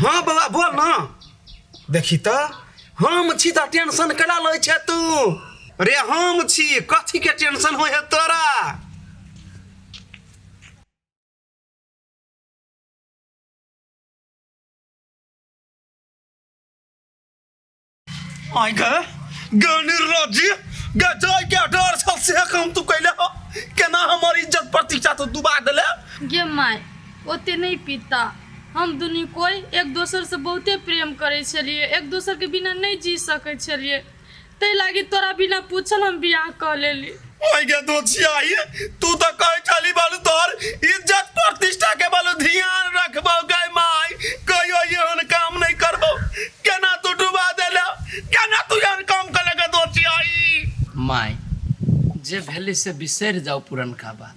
हाँ बौआ बोल ना। देखी तऽ हम छी तऽ टेंशन केना लै छै तू? रे हम छी, कथी के टेंशन होइ है तोरा? आइ गे गनी राजी गे, जाय के डर छल से काम तू कैले हो, केना हमर इज्जत प्रतिष्ठा तू डुबा देले। गे माय, ओते नहि पीता। हम दुनू कोइ एक दोसरसँ बहुते प्रेम करै छलियै, एक दोसरके बिना नहि जी सकै छलियै, ताहि लागी तोरा बिना पूछल हम बियाह कऽ लेली। ओइ गे दोछियाई, तू तऽ कहै छली बालू तोहर इज्जत प्रतिष्ठा के बालू ध्यान रखबौ गै माय, कहियो एहन काम नहि करबौ, केना तू डुबा देले, केना तू एहन काम केले गे दोछियाई? माय, जे भेलै से बिसरि जाउ पुरनका बात।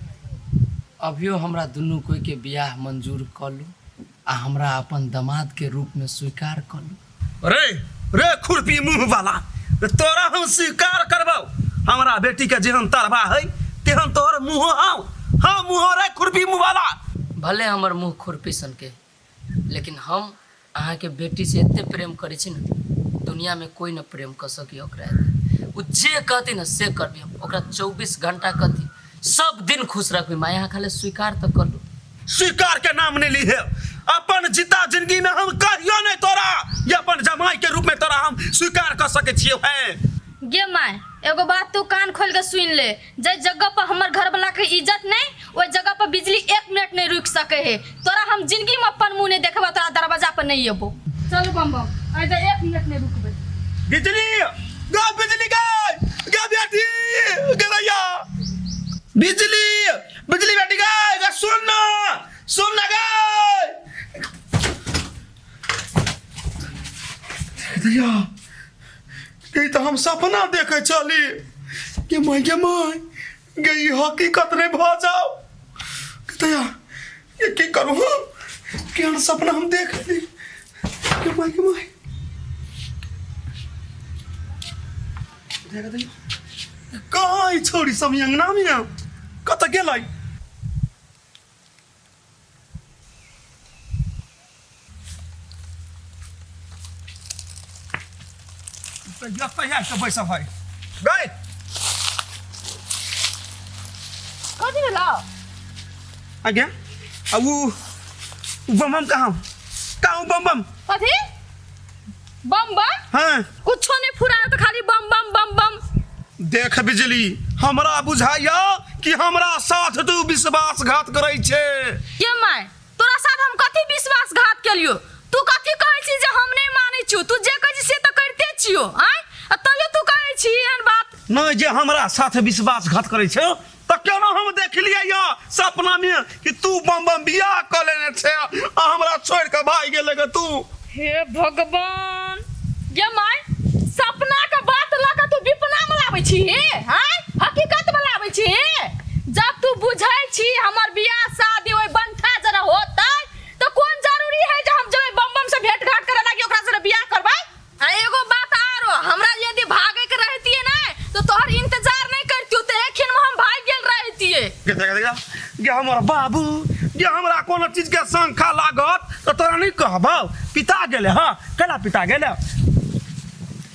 अभियो हमरा दुनू कोइके बियाह मंजूर कऽ लू आ हमरा अपन दमादके रूपमे स्वीकार कऽ लू। रे रे खुरपी मुंह वाला, तोरा हम स्वीकार करबौ? हमरा बेटी के जेहन तरबा है तेहन तोहर मुंह हौ। हाँ मुंह रे खुरपी मुंह वाला। भले हमर मुंह खुरपी सनके, लेकिन हम अहाँके बेटीसँ एते प्रेम करै छी ने, दुनियामे कोइ न प्रेम कऽ सकी ओकरा एते। ओ जे कहती ने से करबी हम ओकरा। 24 घंटा कहती सब दिन खुश रखबी। माय, अहाँ खाली स्वीकार तऽ कर लू। स्वीकार के नाम नहीं ली है। अपन जीता जिंदगी में हम कहियो नहीं तोरा ये अपन जमाई के रूप में तोरा हम स्वीकार कर सके छियो है। गे माय, एगो बात तू कान खोल के सुन ले, जे जगह पर हमर घर वाला के इज्जत नहीं, ओहि जगह पर बिजली एक मिनट नहीं रुक सके है। तोरा हम जिंदगी में अपन मुंह नहीं देखबो, तोरा दरवाजा पर नहीं अबो। चल बम बम, एहिजा एक मिनट नहीं रुकबे। बिजली गा, बिजली गा गा बेटी गरैया, बिजली बिजली बेटी गा गा, सुन ना, सुन ना गा दैया, ई तऽ हम सपना देखै छली। गे माय, गे माय गे, ई हकीकत नहि भऽ जाओ दैया, ये की करू हम? केहन सपना हम देख ली। गे माय, गे माय, देख दैया, कहाँ ई छौड़ी सब अंगना में कतऽ गेलै? कहिया कहिया के बैसब है गई? कथी भेलो? आज्ञा, आ उ उ बम बम कहाँ कहाँ उ बम बम? कथी बम बम? हाँ। कुछो नहीं फुरा तो खाली बम बम बम बम। देख बिजली, हमरा बुझाइया कि हमरा साथ तू विश्वासघात करै छे। ये my, तोरा साथ हम कथी विश्वासघात केलियो? तू कथी कहै छी जे हम नहीं मानै छियो? तू जे कहै छी से तऽ करिते छियो आँय, आ तैयो तू कहै छी एहन बात? नहीं, जे हमरा साथ विश्वासघात करै छे तऽ केना हम देखलियै या सपना में कि तू बम बम बियाह कऽ लेने छे आ हमरा छोड़ि कऽ भागि गेलै गे तू। हे भगवान, गे my, सपना के बात लऽ कऽ तू विपना में लाबै छी हे आँय, हकीकत में लाबै छी हे? जब तू बुझै छी हमर बियाह शादी ओहि बंठा जरा होतै तऽ कोन जरूरी है जे हम जेबै बम बम से भेंट घाट करे लागी, ओकरा से बियाह करबै? आ एगो बात आरो, हमरा यदि भागे के रहतिए ने तो तोहर इंतजार नहीं करतियो, तो एक क्षण में हम भाग गेल रहतिए। गे देख देख गे हमर बाबू गे, हमरा कोनो चीज के शंका लागत तऽ तोरा नहीं कहबौ। पिता गेलै? हाँ, केना पिता गेलै?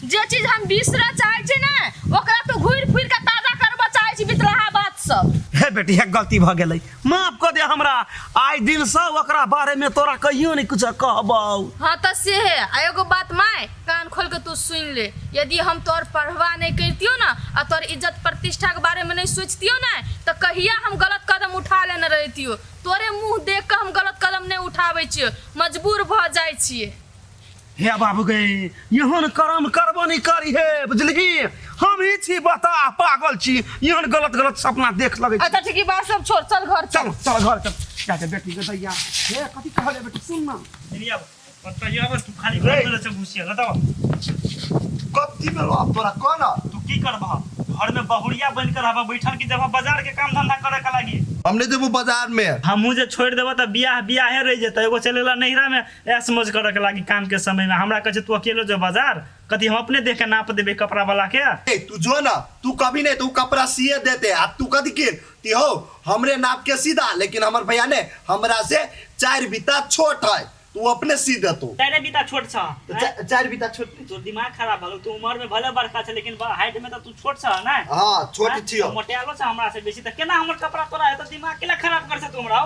जे चीज हम बिसरऽ चाहै छी ने, ओकरा तू घुरि फिर के ताजा करबऽ चाहै छी बितलाहा बात सब। हे बेटी हे, गलती भऽ गेलै, माफ कऽ दे हमरा। आइ दिनसँ ओकरा बारेमे तोरा कहियो नहि कुछ कहबौ। हाँ तऽ से है। आ एगो बात माय, कान खोल के तू सुनि ले, यदि हम तोहर पढ़वा नहीं करितियो ना आ तोहर इज्जत प्रतिष्ठा के बारे में नहीं सोचतियो ना, तऽ कहिया हम गलत कदम उठा लेने रहितियो। तोरे मुंह देख के हम गलत कदम नहीं उठाबै छियै, मजबूर भऽ जाइ छियै। हे बाबू गे, एहन करम करबो नहीं करी हे, बुझलिही? हम ही छी बता पागल छी, एहन गलत गलत सपना देख लगै छी। अच्छा ठीक, ई बात सब छोड़, चल घर चल। चल चल घर चल। जाके बेटी के दैया हे, कथी कहले बेटी, सुन ना। बताइए तू खाली घर में रह घुसिया बताओ। कथी भेलो आब तोरा कह ना। तू की करबह घर में बहुरिया बन कर रहबह बैठल कि जब बाजार के काम धंधा करे के लागी? हम नहीं जेबो बाजार में। हमहूँ जे छोड़ देबह तऽ बियाह बियाहे रह जेतै। एगो चलेला नैहरा में ऐश मौज करे के लागी काम के समय में, हमरा कहै छै तू अकेलो जो बाजार, कथी हम अपने देख के नाप देबै कपड़ा वाला के? ए, तू जो ना, तू कभी नहीं, तू कपड़ा सिए देते आ तू कथी किन ती हो हमरे नाप के सीधा, लेकिन हमर भैया ने हमरा से 4 बीता छोट है। तू अपने सी देतो। चारि बीता छोट छ। तो चारि बीता छोट नहीं। तोर दिमाग खराब भलो, तू उम्र में भले बड़का छ लेकिन हाइट में तो तू छोट छ ना। हाँ छोट छियो। मोटालो छ हमरा से बेसी, त केना हमर कपड़ा तोरा है त दिमाग केला खराब कर छ तू हमरा?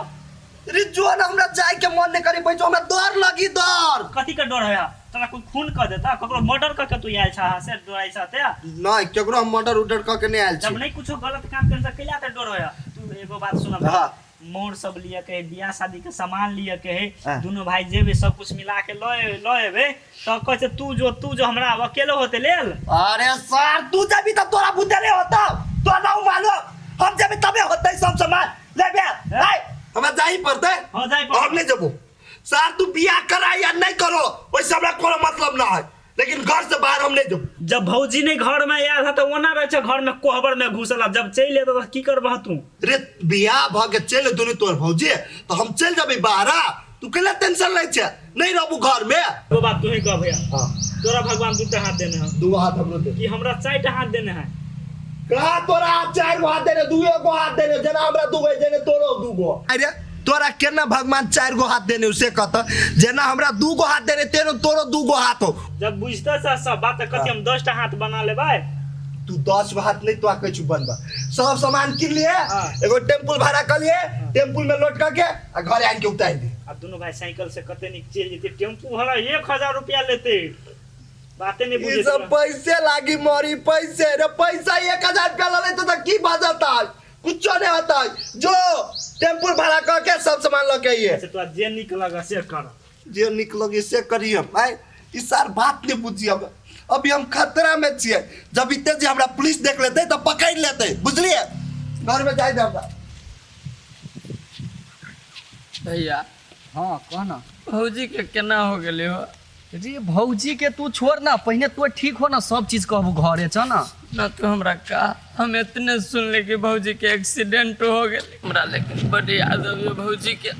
रे जो ना हमरा जाय के मन नहीं करी पैसो, हमरा डर लगी डर। कथी के डर है तोरा? कोई खून कर देता, ककरो मर्डर कर के तू आयल छ से डराइ छ ते? नहीं केकरो हम मर्डर उर्डर क के नहीं आयल जब छी। नहीं कुछो गलत काम कर छ केला ते डर है? तू एगो बात सुन। हाँ। मोर सब लिया के है, बियाह शादी के सामान लिया के है, हाँ। दोनों भाई जेबे सब कुछ मिला के लए एबे त कहै छै तू जो हमरा अकेले होते लेल। अरे सर तू जाबी त तोरा बुद्धि नहीं होता, तोरा ना मालूम, हम जाबी तबे होते सब सामान लेबे। ए हमरा जाही पड़ते। हाँ, जाही पड़तै। हम नहीं जबो सर, तू बियाह करा या नहीं करो वैसे हमरा कोनो मतलब ना है, लेकिन घर से बाहर हम नहीं जबो। जब भौजी नहीं घर में आयल है तो ओना रहे छै घर में कोहबर में घुसल, जब चलि एतौ त की करबह तू? रे बियाह भ के चलि दुनू तोर भौजी तो हम चलि जबै बाहर, तू केला टेंशन लै छै, नहीं रहबू घर में। एगो बात तू ही कह भैया। हाँ। तोरा भगवान दूटा हाथ देने है। दू हाथ हमरो दे। कि हमरा चारिटा हाथ देने है? कहा तोरा हाथ चारि गो हाथ देने, दुए गो हाथ देने, जेना हमरा दू गो जेना तोरो दू गो। अरे तोरा केना भगवान चारि गो हाथ देने उसे कहत, जेना हमरा दू गो हाथ देने तेनो तोरो दू गो हाथ हो। जब बुझते छ सब बात त कथी हम 10टा हाथ बना लेबै? तू 10 गो हाथ नहीं तो कहै छु बनबा, सब सामान किन लिए, हाँ। एगो टेम्पुल भाड़ा कर लिए, टेम्पुल में लोट करके आ घरे आन के उतार दे। आ दोनों भाई साइकिल से कते निक चलि जेतै, टेम्पू भाड़ा 1000 रुपया लेते, बाते नहीं बुझे ई सब पैसे लागी मरी पैसे रे पैसा 1000 रुपया ले लेते तो की बचता, कुछ नहीं होता। जो टेम्पुल भाड़ा कर के सब सामान लके आइए। अच्छा तो जे निक लगा से कर, जे निक लगे से करिए। आय ई सार बात नहीं बुझिए, अब अभी हम खतरा में छिए, जब इतने जे हमरा पुलिस देख लेते तो पकड़ लेते, बुझलिए? घर में जाय दे हमरा। भैया। हाँ कह ना। भौजी के केना हो गेलै हो? रे भौजी के तू छोड़ ना, पहिने तू ठीक हो ना, सब चीज कहबू घरे छ ना। ना तू हमरा का, हम इतने सुनले कि भौजी के एक्सीडेंट हो गेलै हमरा, लेकिन बड़ी याद अबियो भौजी के।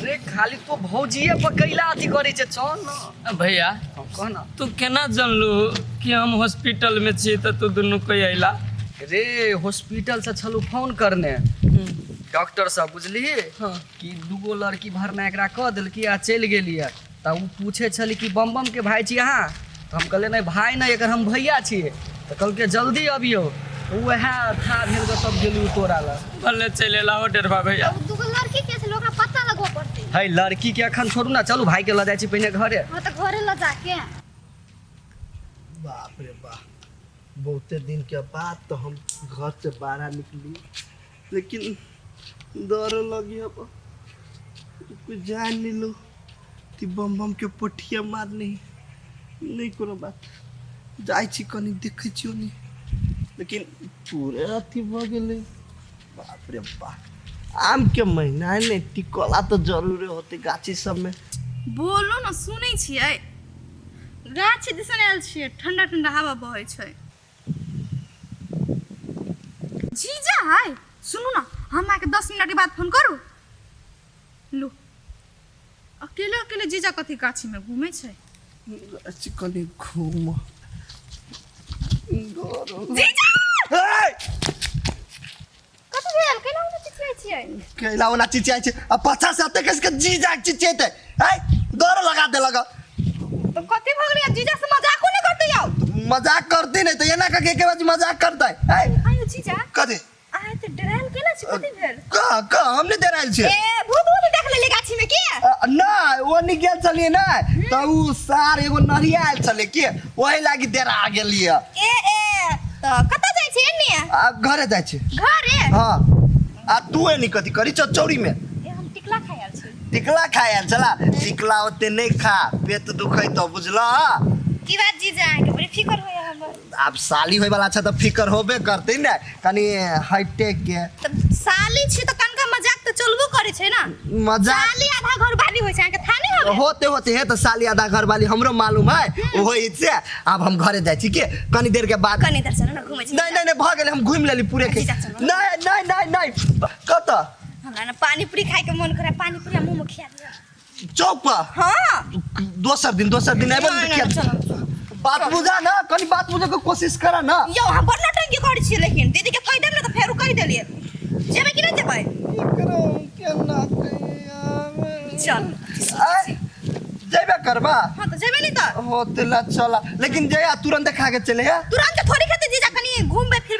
रे खाली तू भौजीए पर कैला अथी करै छै, चल ना। भैया। हाँ, कह ना। तू केना जानलू कि हम हॉस्पिटल में छी त तू दुनू कोई अइला? रे हॉस्पिटल से छलू फोन करने डॉक्टर सब, बुझली? हाँ। कि दूगो लड़की भरना एकरा कह देलकी आ चलि गेलियै, तऽ ओ पूछे छली कि बम बम के भाई छी अहाँ? तऽ हम कहलियै नहि भाई नहि, एकर हम भैया छियै। तऽ कहलकै जल्दी अबियौ, वएह था भेल गऽ तब गेलू तोरा लग। भले चलि एला हो डेढ़बा भैया। दूगो लड़की के छै, ओकरा पता लगबऽ पड़तै। है लड़की के अखन छोड़ू ना, चलू भाई के लऽ जाइ छी पहिने घरे। हाँ तऽ घरे लऽ जाके। बाप रे बाप, बहुते दिन के बाद तो हम घर से बाहर निकली, लेकिन डर लगी अब कुछ जान नहीं लो कि बम बम के पठिया मार नहीं नहीं कोनो बात, जाइ छी कनी देखै छियो नहीं, लेकिन पूरे अथी भऽ गेलै। बाप रे बाप, आम के महीना है ने, टिकोला तो जरूरे होते गाछी सब में। बोलो ना, सुनै छियै? गाछ दिसन आयल छियै, ठंडा ठंडा हवा बहै छै। जीजा हाय सुनू ना, हम अहाँके 10 मिनट के बाद फोन करू। लो अकेले अकेले जीजा कथी गाछी में घूमै छै? गाछी कनी घूम। जीजा हे! कथी भेल? केना ओना चिचियाइ छियै? कैला ओना चिचियाइ छै आ पाछा से एते कसके जीजा चिचियेतै, है डर लगा देलक। तऽ कथी भऽ गेलै? जीजा से मजाको नहि करतै यौ? मजाक करती नहीं तो एना कके के बाजी मजाक करतै। है आयो जीजा, कथी? अहाँ एते डरायल केना छी? कथी भेल? का का हम नहीं डरायल छियै। ए भूत भूत देख लेलियै गाछी में की? ना ओ नहीं गेल छलियै ना, तऽ उ सार एगो नरिया आयल छलै के, ओही लागी डरा गेलियै। ए ए तऽ कतऽ जाइ छियै एने? आ घरे जाइ छी। घरे? हाँ। आ तू एनी कथी करी छौ चौरी में? ए हम टिकला खाय आयल छी। टिकला खाय आयल छला? टिकला ओते नहीं खा, पेट दुखै तो बुझला। की बात जीजा, अहाँके बड़ी फिकर होइया हमर। आब साली होय वाला छै तऽ फिकर होबे करतै ने, कनी हाईटेक के। तऽ साली छी तऽ कनका मजाक तऽ चलबो करै छै ना। मजाक साली आधा घर वाली होइ छै, अहाँके था नहि होबे? होते होते है तो साली आधा घर वाली हमरो मालूम है, ओहो से। आब हम घरे जाइ छी के कनी देर के बाद। कनी देर चलू ना घूमै छी। नहीं नहीं नहीं भऽ गेलै, हम घुमि लेली पूरे के। जीजा चलू। नहीं नहीं नहीं नहीं कतऽ? हमरा ना पानी पूरी खाय के मन करे, पानी पूरी आ मोमो खिया दिअ। चौक पर? हाँ। दोसर दिन, दोसर दिन आबि नहीं, नहीं, चलो। बात बुझा ना, कनी बात बुझे के कोशिश करा ना। यौ हम बड़ नौटंकी करै छियै, लेकिन दीदी के कहि देब ने तऽ फेरो कहि देलियै। जेबै कि नहि जेबै? चल। आय, जेबे करबा? हां त जेबे नहीं त। हो तेला चला, लेकिन जया तुरंत खा के चले या। तुरंत थोड़ी खेते जीजा, कनी घूमबे फिरबे।